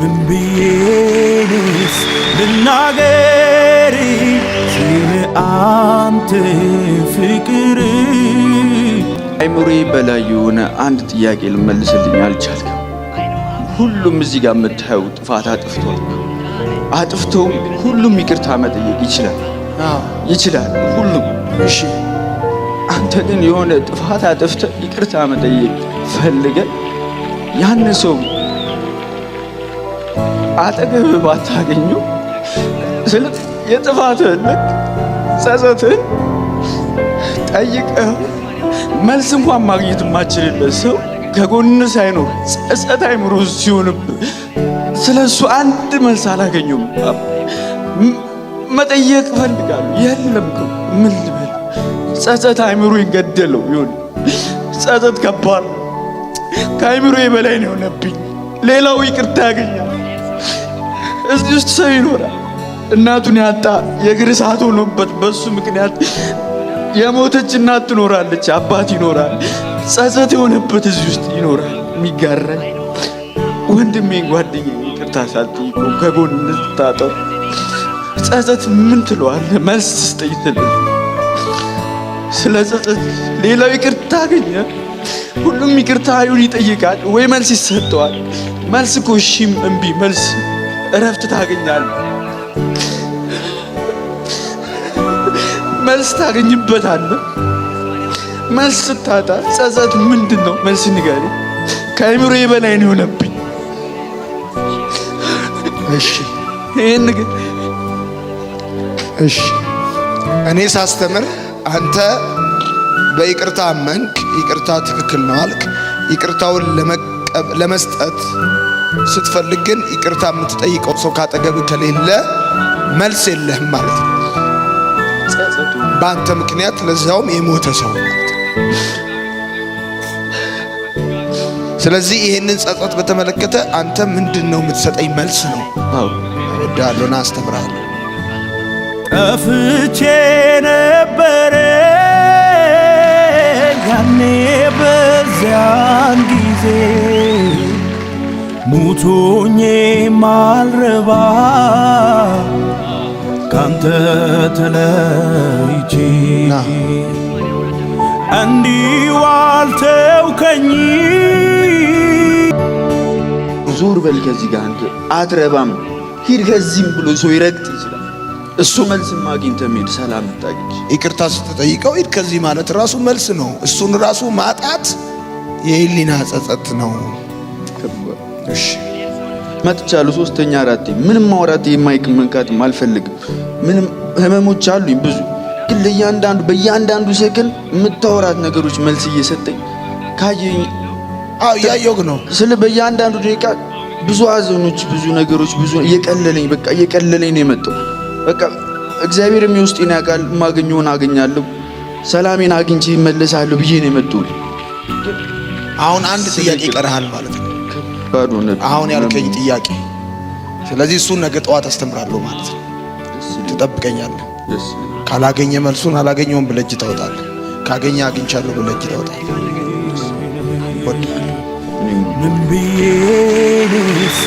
ምን ብዬስ ልናገር ስለ አንተ ፍቅር? አይምሮዬ በላይ የሆነ አንድ ጥያቄ ልመልስልኝ አልቻልክም። ሁሉም እዚህ ጋር የምታየው ጥፋት አጥፍቷል። አጥፍተውም ሁሉም ይቅርታ መጠየቅ ይችላል፣ ይችላል ሁሉም። እሺ። አንተ ግን የሆነ ጥፋት አጥፍተህ ይቅርታ መጠየቅ ፈልገህ ያን ሰው አጠገብህ ባታገኘው ስለ የጥፋትህን ልክ ጸጸትህን ጠይቀህ መልስ እንኳን ማግኘት የማችልለት ሰው ከጎን ሳይኖር ጸጸት አይምሮ ሲሆንብህ ስለ እሱ አንድ መልስ አላገኘሁም። መጠየቅ እፈልጋለሁ። የለም እኮ ምን ልበል? ጸጸት አይምሮ ይገደለው ይሁን። ጸጸት ከባድ ነው። ከአይምሮ በላይ ነው የሆነብኝ። ሌላው ይቅርታ ያገኛል። እዚህ ውስጥ ሰው ይኖራል። እናቱን ያጣ የእግር እሳት ሆኖበት በሱ ምክንያት የሞተች እናት ትኖራለች፣ አባት ይኖራል። ጸጸት የሆነበት እዚህ ውስጥ ይኖራል። የሚጋራኝ ወንድሜን ጓደኛዬን ይቅርታ ሳልጠይቀው ከጎን ስታጠው ጸጸት ምን ትለዋለህ? መልስ ስጠኝ ትልህ ስለ ጸጸት ሌላው ይቅርታ አገኘ። ሁሉም ይቅርታ ይሁን ይጠይቃል ወይ መልስ ይሰጠዋል። መልስ እኮ እሺም እምቢ መልስ እረፍት ታገኛለህ። መልስ ታገኝበታለህ። መልስ ስታጣ ጸጸት ምንድን ነው? መልስ ንገረኝ። ከአእምሮዬ በላይ ነው የሆነብኝ። እሺ። ይህን ግን እሺ። እኔ ሳስተምር አንተ በይቅርታ አመንክ፣ ይቅርታ ትክክል ነው አልክ። ይቅርታውን ለመስጠት ስትፈልግ ግን ይቅርታ የምትጠይቀው ሰው ካጠገብ ከሌለ መልስ የለህም ማለት ነው። ጸጸቱ በአንተ ምክንያት ለዛውም የሞተ ሰው ማለት ነው። ስለዚህ ይህንን ጸጸት በተመለከተ አንተ ምንድን ነው የምትሰጠኝ መልስ ነው። አዎ። እወድሃለሁ፣ ና አስተምርሃለሁ። ጠፍቼ ነበረ ያኔ በዚያን ጊዜ ሙቶኜ ማልረባ ካንተ ተለይቼ ና። እንዲሁ አልተውከኝ። ዞር በል ከዚህ ጋር አንተ አትረባም፣ ሂድ ከዚህም ብሎ ሰው ይረግጥ ይችላል። እሱ መልስም አግኝተህ መሄድ ሰላም ታገኝ። ይቅርታ ስትጠይቀው ሂድ ከዚህ ማለት ራሱ መልስ ነው። እሱን ራሱ ማጣት የህሊና ጸጸት ነው። እሺ። መጥቻለሁ። ሶስተኛ አራቴ ምንም ማውራት የ mic መንካትም አልፈልግም። ምንም ህመሞች አሉኝ ብዙ፣ ግን ለእያንዳንዱ በእያንዳንዱ ሰከንድ የምታወራት ነገሮች መልስ እየሰጠኝ ካየኝ አዎ፣ እያየሁህ ነው። ስለ በእያንዳንዱ ደቂቃ ብዙ ሀዘኖች፣ ብዙ ነገሮች፣ ብዙ እየቀለለኝ በቃ እየቀለለኝ ነው የመጣው። በቃ እግዚአብሔር የውስጤን ያውቃል። የማገኘውን አገኛለሁ፣ ሰላሜን አግኝቼ እመለሳለሁ ብዬ ነው የመጣሁት። አሁን አንድ ጥያቄ ይቀርሃል ማለት ነው። ባዶ ሆነብኝ። አሁን ያልከኝ ጥያቄ። ስለዚህ እሱን ነገ ጠዋት አስተምራለሁ ማለት ነው። ትጠብቀኛለህ። ደስ ይለኛል። ካላገኘ መልሱን አላገኘውም ብለህ እጅ ታወጣለህ። ካገኘ አግኝቻለሁ ብለህ እጅ ታወጣለህ። እወድሃለሁ። እኔም ምን ብዬስ